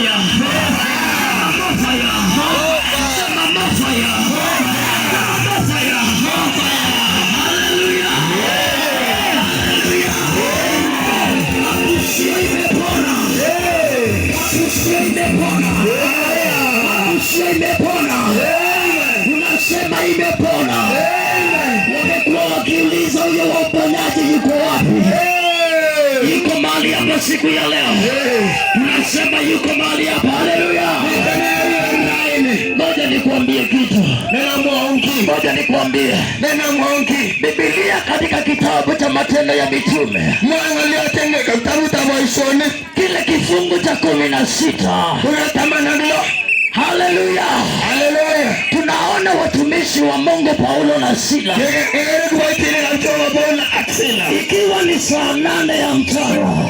More fire. More fire. Sema more fire. Sema more fire. Hallelujah. Hallelujah. Kabusia imepona. Kabusia imepona. Kabusia imepona. Unasema imepona. Wamekuwa wakiuliza, huyo wa uponyaji yuko wapi? Yuko mahali hapa siku ya leo. Tunasema yuko mahali hapa. Haleluya. Ngoja nikuambie kitu. Ngoja nikuambie. Biblia katika kitabu cha Matendo ya Mitume, kile kifungu cha 16. Haleluya. Tunaona watumishi wa Mungu Paulo na Sila, ikiwa ni saa 8 ya mchana,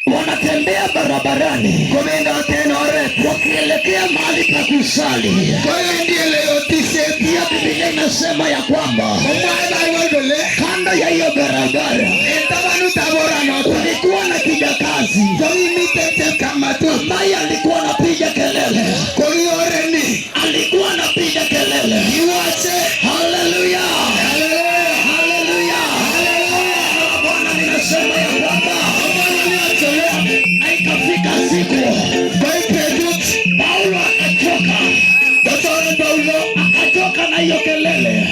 wanatembea barabarani wakielekea mahali pa kusali. Pia Biblia inasema ya kwamba kando ya hiyo barabara kulikuwa na kijakazi ambaye alikuwa anapiga kelele, alikuwa anapiga kelele. Haleluya, haleluya! Bwana, ninasema ya kwamba na ikafika siku Paulo akachoka, akachoka na hiyo kelele,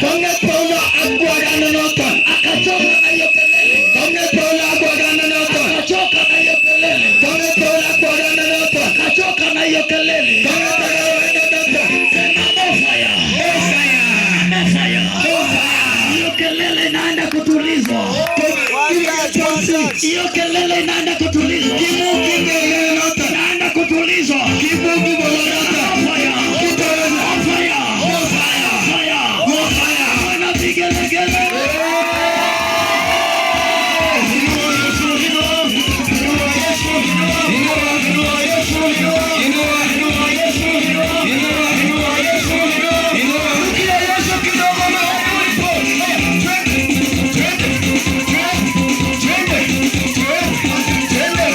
akachoka na hiyo kelele, akachoka na hiyo kelele, akachoka na hiyo kelele. Sema more fire, more fire. Hiyo kelele inaenda kutulizwa, hiyo kelele inaenda kutulizwa, inaenda kutulizwa. Fire, fire, fire. Bwana, vigelegele. Inua Yesu, inua. Inua Yesu, inua. Inua Yesu, inua. Inua Yesu, inua. Inua Yesu, inua. Rukia Yesu kidogo mahali ulipo. Haya, twende, twende, twende, twende, twende,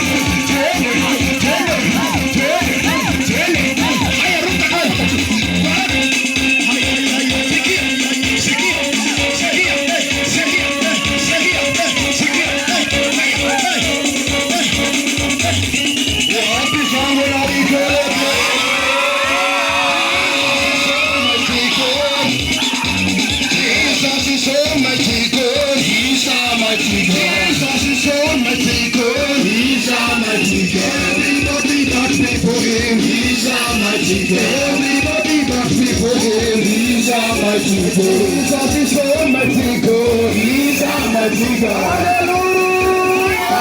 twende, twende, twende, twende. Haya, ruka haya. Haya, haya, sikia, sikia, sikia, sikia, sikia, sikia. Haya, haya, haya. Wapi shangwe na vigelegele? Mighty God. Jesus is almighty God. He's almighty God. Jesus is almighty God. He's almighty God. Everybody bows before him. He's almighty God. Everybody bows before him. He's almighty God. Jesus is almighty God. He's almighty God. Hallelujah.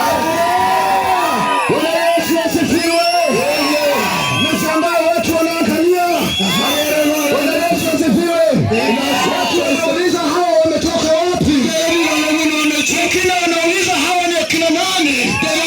Bwana Yesu asifiwe. Nashangaa watu wanaangalia. Bwana Yesu asifiwe.